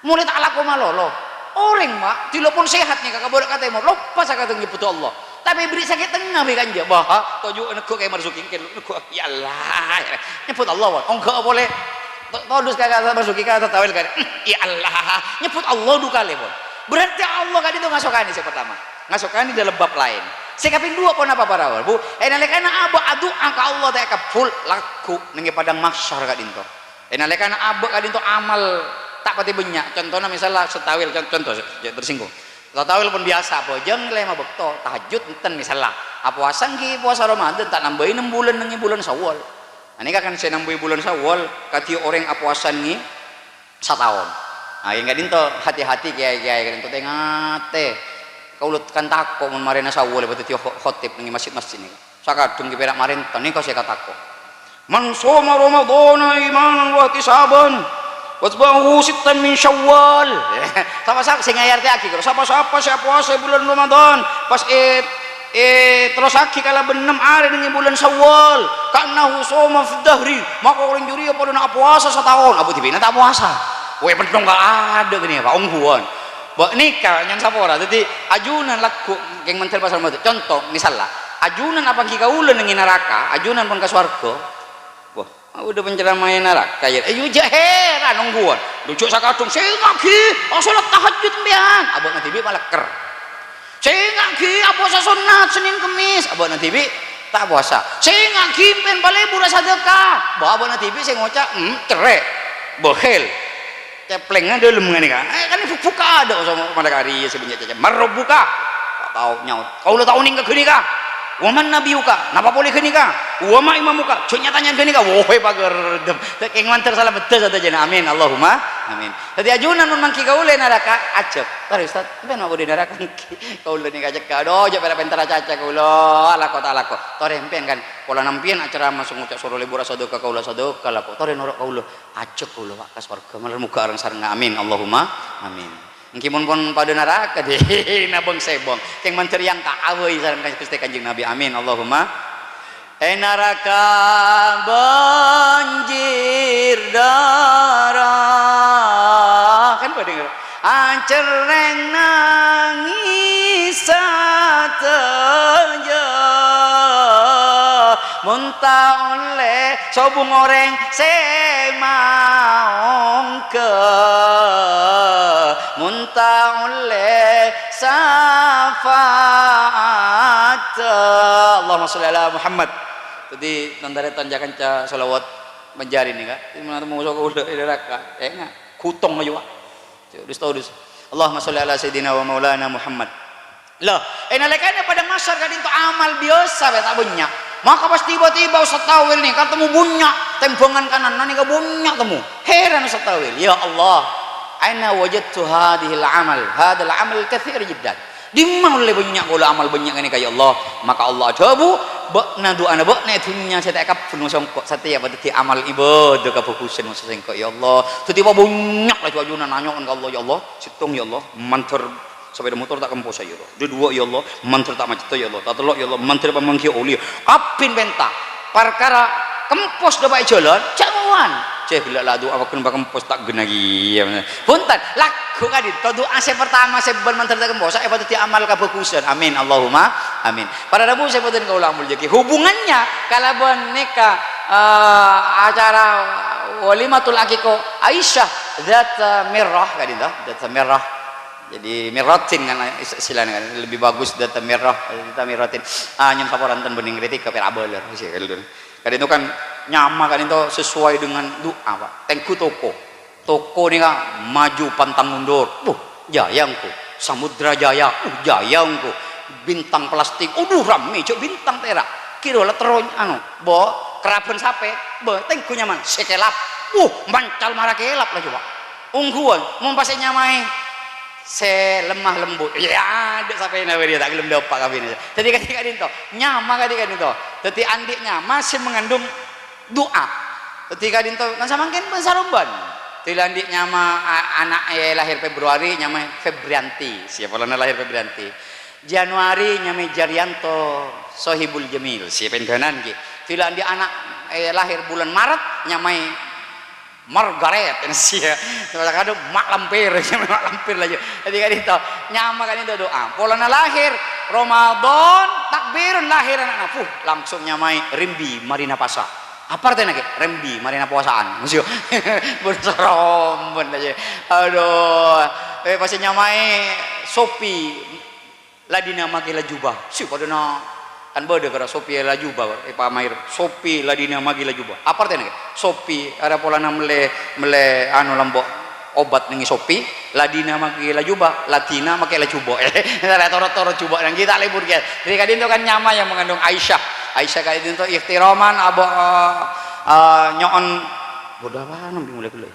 Molè ta' lako malolo. Orèng, ma', dhilâ pon sehat nèka, ka bârâ' ka tèmor, loppa sakadhâng nyebbhudhâ Allah. Tapè èberri' sakè' tengnga bi' kanja. Bâh, toju' neggu' Kè Marzuki, kè neggu', "Ya Allah." Nyebbhut Allah, wah. Ongghâ polè. To-, todus ka, ka Marzuki, ka Ustaz Tawil, ka, "Ya Allah." Nyebbhut Allah du kalè, pon. Berarti Allah ka'dinto ngasokanè sè pertama. Ngasokanè dâlem bab laèn. Sè kapèng duwâ' ponapa para, Bu? È nalèkana abâ' adu'a ka Allah ta' èkabbhul, lagghu' neng è padang mahsyar ka'dinto. È nalèkana abâ' ka'dinto amal ta' patè bânnya'. Contona misalla Ustaz Tawil, con-, conto, jhâ' tersinggung. Ustaz Tawil pon biyasa abhâjâng lèma bâkto, tahajjud enten misalla. Apowasa èngghi powasa Ramadan, ta' nambâi nem bulân neng è bulân Syawal. Nah, nèka kan sè nambâi bulân Syawal, kadhi orèng apowasa èngghi sataon. Nah, yang ka'dinto hati-hati kèyaè-kèyaè ka'dinto, tè-ngatè. Kaulâ kan tako' mon marèna Syawal, bâdâ dhâddhi kho-, khotib neng è masjid-masjid nèka. Sakadhâng ghi' pèra' marènta, nèka sè èkatako'. "Man shoma Ramadhana imanan wa ihtisaban, wa atba'ahu sittan min Syawal." Sapa-sapa sè ngayartèyaghi, sapa-sapa sè apowasa è bulân Ramadan, pas è-, èterrossaghi kalabân nem arè neng è bulân Syawal, "ka'annahu shoma fid dahri," maka orèng jârèya padâna apowasa sataon, abâ' dhibi'na ta' apowasa. Wè, pendhung ka adâ' ghânèka, ongghuwân. Bâ' nèka nyang sapora. Dhâddhi, ajunan lagghu' kèng mandhâr pasal madhu. Conto, misalla, ajunan apangghi kaulâ neng è naraka, ajunan pon ka sowarghâ. Wah, bâdâ penceramah è naraka, ya. Ayo, jhâ' hèran, ongghuwân. Lho, jhâ' sakadhâng, "Sènga'aghi, asholat tahajjud sampèyan." Abâ'na dhibi' malèkker. "Sènga'aghi, apowasa sonnat Sennèn Kemmès." Abâ'na dhibi' ta' apowasa. "Sènga'aghi, sampèyan palebur asadâka." Bâ, abâ'na dhibi' sè ngoca', "Hmm, cerrè'. Bâkhèl." Ceplèngnga dâlem nganèka. Eh, kan bu-, buka adâ' osoma malèkat rèya sè bânnya' cacè. "Man rabbuka?" Ta' tao nyaot. "Kaulâ ta' onèng ka ghânèka." "Wa man nabiyuka?" Napa polè ghânèka? "Wa ma imamuka?" Jhâ' nya-tanya'an ghânèka. Wohe, pagerdem. Kèng mandhâr salameddhâ sadhâjâna. Amin. Allahumma amin. Dhâddhi ajunan mon mangghi kaulâ è naraka, ajhâk. "Torè, Ustaz, sampèyan ma' bâdâ è naraka?" "Èngghi. Kaulâ nèka cekka'. Adhu, jhâ' pèra' pènterra caca kaulâ. Alako ta' alako?" "Torè, sampèyan kan. Polana sampèyan acaramah sè ngoca' soro lebur asadâka, kaulâ sadâka lako. Torè noro' kaulâ." Ajhâk kaulâ, Pak, ka sowarghâ, malar moghâ areng-sarengnga. Amin. Allahumma amin. Èngghi mon pon padâ naraka, dina bâng-sèbâng. Kèng mandhâr èyangka' abâi sareng Ghustè Kanjeng Nabi. Amin. Allahumma. È naraka bânjir dârâ. Kan padâ ngèro. Acerrèng nangès sadhâjâ, mon ta' ollè sobung orèng sè maongghâ, mon ta' ollè syafaat. Allahumma sholli ala Muhammad. Dhâddhi, tan-tarètan, ca-kanca shalawat manjhâr nèka. Mon ta' maso' kaulâ è naraka, enga', ghutong ayo, Pak. Todus, todus. Allahumma sholli ala sayyidina wa maulana Muhammad. Lah, è nalèkana padang mahsyar ka'dinto amal biyasa bhâi ta' bânnya'. Maka pas tiba-tiba Ustaz Tawil nèka temmo bânnya', tèmbhângan kananna nèka bânnya' temmo. Hèran Ustaz Tawil, "Ya Allah, aina wajadtu hadhil amal, hadzal amal katsir jiddan." Dimma ollè bânnya' kaulâ amal bânnya' nganèka, ya Allah? Maka Allah adhâbu, "Bâ'na, du'ana bâ'na è dhunnya sè ta' èkabbhul sèngko', satèya padâddhi amal ibâdâ kabhâghusân sèngko', ya Allah." Dhâddhi bânnya' laju ajunan nanyo'on ka Allah, "Ya Allah, sèttong, ya Allah, mandhâr sapèda motor ta' kemposa, ya Allah. Dâduwâ', ya Allah, mandhâr ta' macettâ, ya Allah. Tatello', ya Allah, mandhâr pamangghi olè." Kabbhi pènta. Parkara kempos dâpa' è jhâlân, jhâ' ngowan. Cè' ghellâ' la du'a paggun pakempos ta' ghenna kèya. Bhunten, lagghu' ka'dinto du'a sè partama sè bân mandhâr ta' kemposa èpadâddhi amal kabhâghusân. Amin, Allahumma amin. Para rabu sè bhâdhân kaulâ amoljâ'aghi, hubungannya kalabân nèka, eh, acara walimatul aqiqah Aisyah dzat mirrah ka'dinto, dzat mirrah. Jadi, mirrotin kan, is-, istilahnya kan, lebih bagus data mirroh, data mirrotin. Ah, nyo'on sapora enten bânnè ngritik ka pèra' abâlâ, sih, kan. Ka'dinto kan nyama ka'dinto sesuai dengan du'a, Pak. Tèngghu toko. Toko nèka maju pantang mundur. Wuh, jaya engko'. Samudra Jaya, uh, jaya engko'. Bintang Plastik, aduh, rammè, jhâ' Bintang Tèra'. Kèra la terro, anu, bo, keraban sapè, bo, tèngghu nyamana, sè kèlap. Wuh, mancal mara kèlap laju, Pak. Ongghuwân, mon pas ènyamaè sè lemah lembut. Iyâ, adâ' sapèna bâdâ, ta' ghellem dâpa' kabinè. Dhâddhi kadhi ka'dinto, nyama kadhi ka'dinto. Dhâddhi andi' nyama sè mangandung du'a. Dhâddhi ka'dinto, kan samangkèn bân-saromban. Dhila andi' nyama a-, ana'è lahir Februari, nyamaè Febrianti. Sè polana lahir Februari. Januari nyamaè Jarianto Sohibul Jamil. Sè pèndanan ghi. Dhila andi' ana', eh, lahir bulan Maret, nyamaè Margaret, sè, kadhâng Mak Lampir, Mak Lampir laju. Dhâddhi ka'dinto, nyama ka'dinto du'a. Polana lahir Ramadan, takbirun lahir ana'na, puh, langsung nyamaè Rimbi Marina Pasa. Apa artèna, Kè? Rimbi Marina Powasaan. Maksud, bân-saromban laju. Aduh, eh, pas nyamaè Sopi Ladina Makè Lajuba. Sè padâna kan bâdâ kèra Sopi Lajuba, èpamaèr Sopi Ladina Makè Lajuba. Apa artèna, Kè? Sopi, arèya polana mellè, mellè anu lambo obat nèng Sopi, Ladina Makè Lajuba, Ladina Makè Lajuba. Arèya toro'-toro' juba nang kita lebur, Kè. Dhâddhi ka'dinto kan nyama yang mengandung Aisyah. Aisyah ka'dinto ihtiraman abo-, eh, eh, nyo'on, bâdâ apa nang mulai dulu, ya?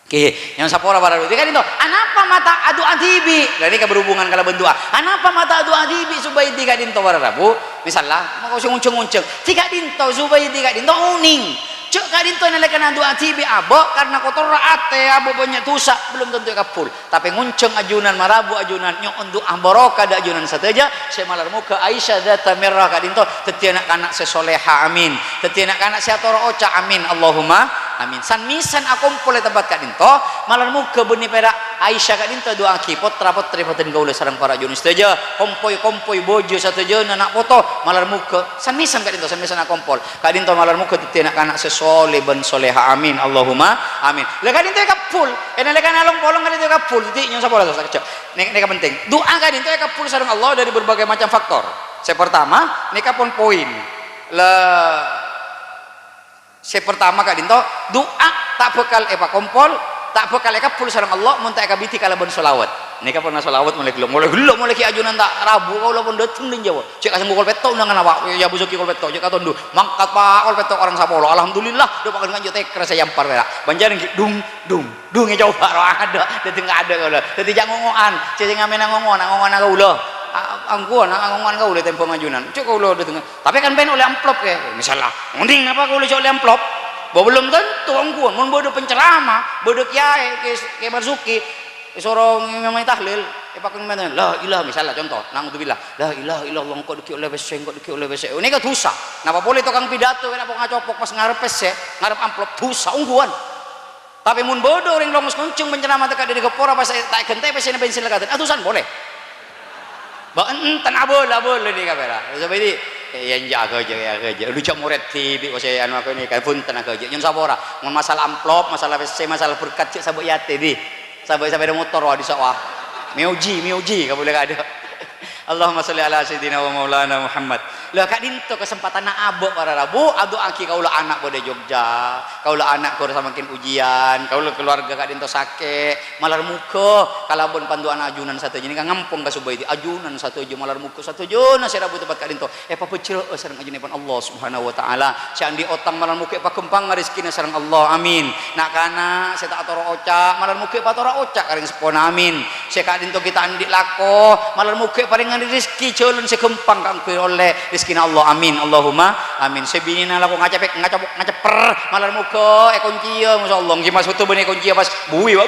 Oke, nyo'on sapora para rabu. Dhâddhi ka'dinto, anapa ma' ta' adu'a dhibi'? Lah, nèka berhubungan kalabân du'a. Anapa ma' ta' adu'a dhibi' Zubaidi ka'dinto para rabu? Misalla, mako sè ngonjhâng-ngonjhâng. Dhâddhi ka'dinto Zubaidi ka'dinto onèng. Jhâ' ka'dinto nalèkana adu'a dhibi' abo' karna kotorra atè, abo' bânnya' dhusa, belum tentu èkabbul. Tapè ngonjhâng ajunan, marabu ajunan, nyo'on du'a barokah dâ' ajunan sadhâjâ, sè malar moghâ Aisyah dzata merrah ka'dinto dhâddhi na'-kana' sè soleha, amin. Dhâddhi na'-kana' sè atoro' oca', amin. Allahumma amin. San-mèsan akompol è tempat ka'dinto, malar moghâ bânnè pèra' Aisyah ka'dinto du'aaghi pottra-pottrè bhâdhân kaulâ sareng para ajunan sadhâjâ, kompoy-kompoy bâjâ sadhâjâna na' poto, malar moghâ san-mèsan ka'dinto, san-mèsan akompol. Ka'dinto malar moghâ dhâddhi na'-kana' sè soleh bân soleha. Amin. Allahumma amin. Lah ka'dinto èkabbul. È nalèkana long-polong ka'dinto èkabbul. Dhâddhi nyo'on sapora sakejjhâ'. Nè-, nèka penting. Du'a ka'dinto èkabbul sareng Allah dâri berbagai macam faktor. Sè pertama, nèka pon poin. La, sè pertama ka'dinto, du'a ta' bhâkal èpakompol, ta' bhâkal èkabbul sareng Allah mon ta' èkabidhi kalabân sholawat. Nèka pon sholawat molaè ghellâ', molaè ghellâ', molaè ghi' ajunan ta' rabu, kaulâ pon dâteng dâri Jawa. Cè' kasengko kol pètto' undangan apa? Ya, Bu Suki kol pètto', cè' katondu. Mangkat, Pak, kol pètto' korang sapolo. Alhamdulillah, dâpa' kan kanjeng tèkra sè yampar pèra'. Bânjhârân ghi' dung, dung, dung, è coba ro adâ'. Dhâddhi enggak adâ' kaulâ. Dhâddhi jhâ' ngongo'an. Cè' sè ngamèna ngongo'an, ngongo'anna kaulâ. A-, angghuwân, ngongo'an kaulâ tempo ngajunan. Cè' kaulâ dhâddhi enggak. Tapè kan bân ollè amplop, Kè. Misalla, onèng apa kaulâ cè' ollè amplop? Bâ belum tentu angghuwân. Mon bâdâ penceramah, bâdâ kiyaè, Kè, Kè Marzuki, èsoro ngimami tahlil, èpakon mènta, "La ilaha," misalla conto, "Na'udzubillah. La ilaha illallah, engko' dhâggi' ollè pèssè, engko' dhâggi' ollè pèssè." Nèka dhusa. Napa polè tokang pidato kèra pon acopok pas ngarep pèssè, ngarep amplop, dhusa, ongghuwân. Tapè mon bâdâ orèng longos ngonjhâng penceramah tèkka dâri ghâpora pas ta' èghântè'è pèssèna bensin la kadhân, adhusan polè. Bâ, enten abâlâ-abâlâ nèka pèra'. Sabâ' dhi, ya, enjâ' aghâjâ', ya, aghâjâ'. Lu jhâ' morèd dhibi' kok sè anu aku nèka, bhunten aghâjâ'. Nyo'on sapora. Mon masalah amplop, masalah pèssè, masalah berkat, jhâ' sabâ' è atè, dhi. Sabâ' sapèda motor, wah, dissa', wah. Mèoji, mèoji, kabulâ kadâ'. Allahumma sholli ala sayyidina wa maulana Muhammad. Lah, ka'dinto kasempatanna abâ' para rabu, adu'aaghi kaulâ ana' bâdâ è Jogja. Kaulâ ana' ghun samangkèn ujian, kaulâ kaluarga ka'dinto sakè', malar moghâ kalabân pandu'ana ajunan sadhâjâ nèka ngampong ka Subaidi, ajunan sadhâjâ malar moghâ sadhâjâna sè rabu tempat ka'dinto èpabhâjrâ'â sareng ajunanèpon Allah Subhanahu wa Ta'ala. Sè andi' otang malar moghâ èpaghâmpangnga rejhekkèna sareng Allah, amin. Na'-kana' sè ta' atoro' oca', malar moghâ èpatoro' oca' ka rèng seppona, amin. Sè ka'dinto ghi' ta' andi' lako, malar moghâ èparèngana rejhekkè jhâlân sè ghâmpang kaangghuy ollè rejhekkèna Allah. Amin. Allahumma amin. Sè binèna lako ngacèpèk, ngacopok, ngacepper, malar moghâ èkoncèya, masyaallah. Ngghi, Mas, betul bânnè èkoncèya pas buwi, wa-,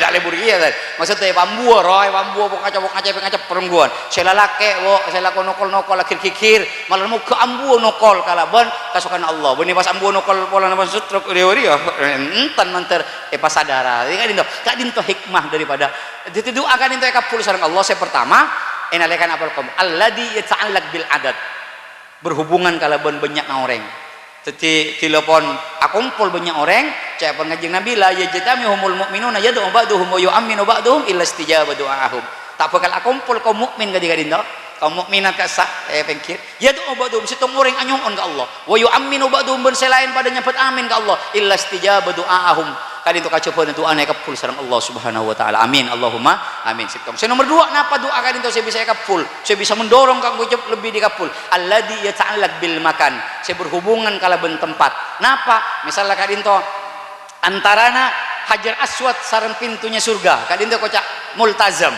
ta' lebur kèya, ta'. Maksudnya, èpambuwâ, ro, èpambuwâ, pok ngacopok, ngacèpèk, ngacepper ongghuwân. Sè lalakè', wo, sè lako nokol-nokol, aghir-ghighir, malar moghâ ambuwâ nokol kalabân kasokanna Allah. Bânnè pas ambuwâ nokol polana pas sutruk, rèya-rèya, enten mandhâr èpasadara. Ka'dinto, ka'dinto hikmah daripada Dhâddhi, du'a ka'dinto èkabbhul sareng Allah sè partama, è nalèkana apal qom, alladzi yata'allaq bil adad, berhubungan kalabân bânnya'na orèng. Dhâddhi, dhilâ pon akompol bânnya' orèng, Ca'èpon Kanjeng Nabi, "La yajtami'ul mu'minuna yad'u ba'duhum wa yu'amminu ba'duhum illa istijaba du'a'ahum." Ta' bhâkal akompol kaum mukmin kadhi ka'dhinto'. Kaum mukminat ka'issa', eh, pèngghir. "Yad'u ba'duhum," sèttong orèng anyo'on ka Allah. "Wa yu'amminu ba'duhum," bân sè laèn padâ nyabbhut amin ka Allah. "Illa istijaba du'a'ahum." Ka'dhinto' kajhâbhâna du'ana èkabbhul sareng Allah Subhanahu wa Ta'ala. Amin. Allahumma amin. Sèttong. Sè nomer duwâ', napa du'a ka'dhinto' sè bisa èkabbhul? Sè bisa mendorong kaangghuy lebbi dikabbhul. Alladzi yata'allaq bil makan. Sè berhubungan kalabân tempat. Napa? Misalla ka'dhinto', antarana Hajar Aswad sareng pintunya surga, ka'dhinto' koca' multazam.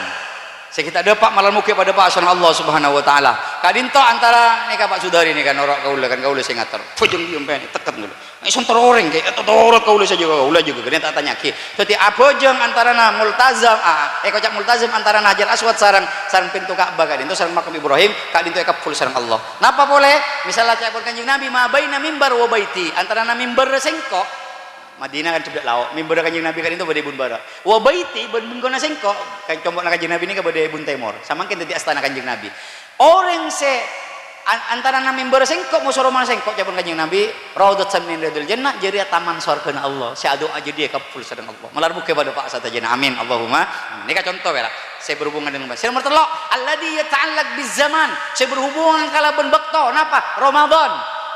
Sè ghi' ta' dâpa' malar moghâ padâpa' sareng Allah Subhanahu wa Ta'ala. Ka'dhinto' antara nèka, Pak Sudari nèka, noro' kaulâ, kan kaulâ sè ngator. Bhâjâng dhi' ompèna, tekket kaulâ. Mè' sontor orèng, kè, ètotorot kaulâ sè jâgâ, kaulâ jâgâ, ghâni ta' tanya'aghi. Dâddhi, abhâjâng antarana multazam, a, a, èkoca' multazam antarana Hajar Aswad sareng, sareng pintu Ka'bah ka'dhinto', sareng makam Ibrahim, ka'dhinto' èkabbhul sareng Allah. Napa polè? Misalla ca'èpon Kanjeng Nabi, "Ma baina mimbar wa baiti," antarana mimbar sèngko', Madinah kan cedhâ' lao'. Mimbarra Kanjeng Nabi ka'dhinto' bâdâ è bun bârâ'. Wa baiti, bân bengkona sèngko', kan compo'na Kanjeng Nabi nèka bâdâ è bun tèmor. Samangkèn dâddhi astana Kanjeng Nabi. Orèng sè an-, antarana mimbarra sèngko', moso romana sèngko', ca'èpon Kanjeng Nabi, "Raudhatan min riyadil jannah," jârèya taman sowarghâna Allah. Sè adu'a jâdiyâ èkabbhul sareng Allah. Malar moghâ padâpa' sadhâjâna. Amin. Allahumma amin. Nèka conto, pèra'. Sè berhubungan dengan, sè nomer tello', "Alladzi yata'allaq biz zaman," sè berhubungan kalabân bâkto. Napa? Ramadan.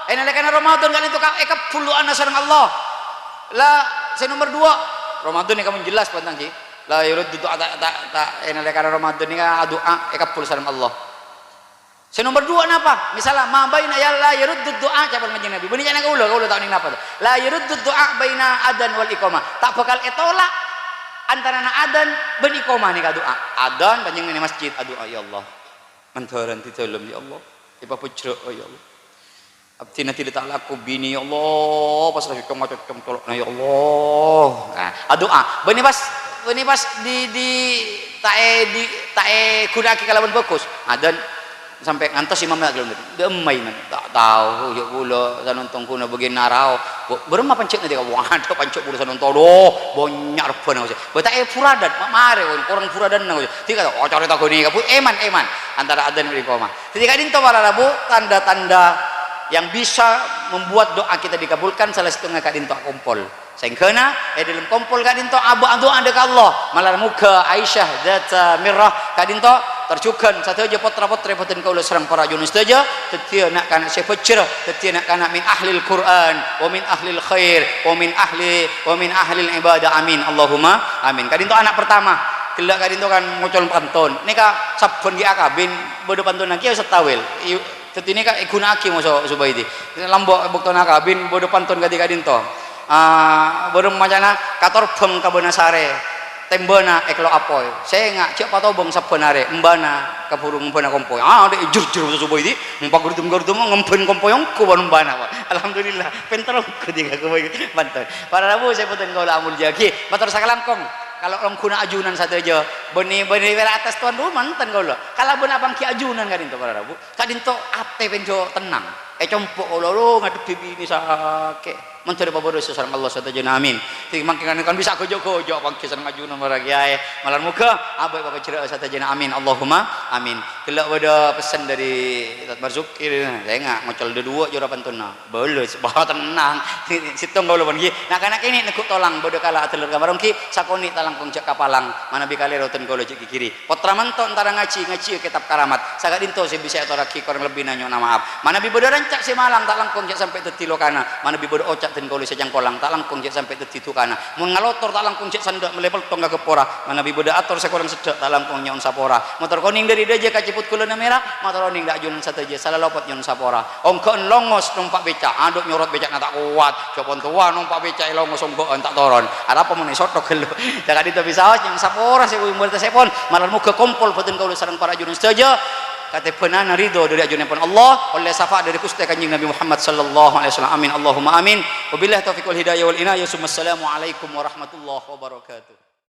È nalèkana Ramadan ka'dhinto' ka-, èkabbhul du'ana sareng Allah. La, sè nomer duwâ', Ramadan nèka mon jelas, pon tanggi. La yaruddu du'a, ta', ta', ta', è nalèkana Ramadan nèka adu'a èkabbhul sareng Allah. Sè nomer duwâ' napa? Misalla, "Ma baina ya la yaruddu du'a," ca'èpon Kanjeng Nabi. Bânnè ca'na kaulâ, kaulâ ta' onèng napa to. "La yaruddu du'a baina adzan wal iqamah." Ta' bhâkal ètolak antarana adzan bân iqamah nèka du'a. Adzan, panjhennengngan è masjid, adu'a, "Ya Allah, mandhârân dâlem, ya Allah. Èpabhâjrâ'â, ya Allah. Abdhina dhili ta' lako binè, ya Allah, pas rajâ cong-macong colo'na, ya Allah." Nah, adu'a. Bânnè pas, bânnè pas di, di, ta' è, di, ta' èghuna'aghi kalabân bhâghus. Adzan sampè' ngantos imamma ta' gelem. Dâ'emma imam? Ta' tao, ya kaulâ sanonton ghuna bâgiyân narao. Bo-, bârâmma pancè'na dhika? Waduh, pancè' polo sanonton. Duh, bânnya' rebbhâna, kos. Bâ ta' è furadan, ma-, marè, korang furadanna, kos. Dhika ta', oh, carèta ghânèka, Bu. Èman, èman. Antara adzan bân iqamah. Dâddhi ka'dhinto' para rabu, tanda-tanda yang bisa membuat doa kita dikabulkan, sala sèttongnga ka'dhinto' akompol. Saèngghâna è dâlem kompol ka'dhinto' abâ' adu'a dâ' ka Allah. Malar moghâ Aisyah dzata mirrah ka'dhinto' tarjhughân sadhâjâ potra-potrè bhâdhân kaulâ sareng para ajunan sadhâjâ, dâddhiyâ na'-kana' sè bhâjjhrâ, dâddhiyâ na'-kana' min ahlil Qur'an, wa min ahlil khair, wa min ahli, wa min ahlil ibadah. Amin. Allahumma amin. Ka'dhinto' ana' pertama, ghellâ' ka'dhinto' kan ngocol pantun. Nèka sabbhân ghi' akabin, bâdâ pantun ghi' ya setawil. I-, Dâddhi nèka èghuna'aghi moso Zubaidi. Lambâ' bâktona akabin bâdâ pantun kadhi ka'dhinto'. Ah, bârâmma ca'na, "Katorbhâng ka bâna sarè, tèmbhâna èkello' apoy. Sènga' jhâ' patobâng sabbhân arè, embhâna kabhuru ngembhâna kompoy." Ah, dâ' jur-jur moso Zubaidi, ngempagardum-gardum ngembhân kompoy ongghu bân embhâna, Pak. Alhamdulillah, pènter ongghu dhika kompoy pantun. Para rabu sè bhâdhân kaulâ amoljâ'aghi, mator sakalangkong. Kalo' longghuna ajunan sadhâjâ, bânnè, bânnè pèra' attas tuan rumah, enten kaulâ. Kalabân apangghi ajunan ka'dhinto', para rabu. Ka'dhinto' atè penjo tennang. È compo' kaulâ, lo, ngadhebbhi binè sakè'. Mandhâr èpabârâs sareng Allah sadhâjâna, amin. Dhing mangkèn kan bisa ghâjâ-ghâjâ apangghi sareng ajunan para kèyaè. Malar moghâ abâ' èpabhâjrâ'â sadhâjâna, amin. Allahumma amin. Ghellâ' bâdâ pessen dâri Ustaz Marzuki, sènga' ngocol dâduwâ' jârèya pantunna. Bâlâs, bâ, tennang. Sèttong kaulâ pon ghi. Na'-kana' kènè' neggu' tolang, bâdâ kala adhâlâr ka warung ghi, sakonè' talangkong jhâ' kapalang. Manabi kalèro dhân kaulâ jhâ' ghighiri. Pottra manto entara ngajhi, ngajhiyâ kètab karamat. Saka'dhinto sè bisa èatorraghi, korang lebbina nyo'ona ma'ap. Manabi bâdâ ranca' sè malang, ta' langkong jhâ' sampè' dhâddhi lokana. Manabi bâdâ oca' dhân kaulâ sè cangkolang, ta' langkong jhâ' sampè' dhâddhi dukana. Mon ngalotor, ta' langkong jhâ' sandhâ' mellè peltong ka Ghâppora. Manabi bâdâ ator sè korang seddhâ', ta' langkong nyo'on sapora. Motor konèng dâri dâjâ ka Ciput Ghulâna Mèra, mator onèng dâ' ajunan sadhâjâ, sala lopot nyo'on sapora. Ongghâ'ân longos nompa' bèca', adhu nyorot bèca'na ta' kowat. Jhâ' pon towa nompa' bèca' è longos ongghâ'ân ta' toron. Arapa mon èsothok ghâllu. Jhâ' ka'dhinto bisaos nyo'on sapora sè bhuru-bhuru sè pon. Malar moghâ kompol bhâdhân kaulâ sareng para ajunan sadhâjâ. Katèbhânana ridho dâri ajunanèpon Allah, ollè syafaat dâri Ghustè Kanjeng Nabi Muhammad sallallahu alaihi wasallam. Amin, Allahumma amin. Wabillahi taufiq wal hidayah wal inayah. Summa assalamualaikum warahmatullahi wabarakatuh.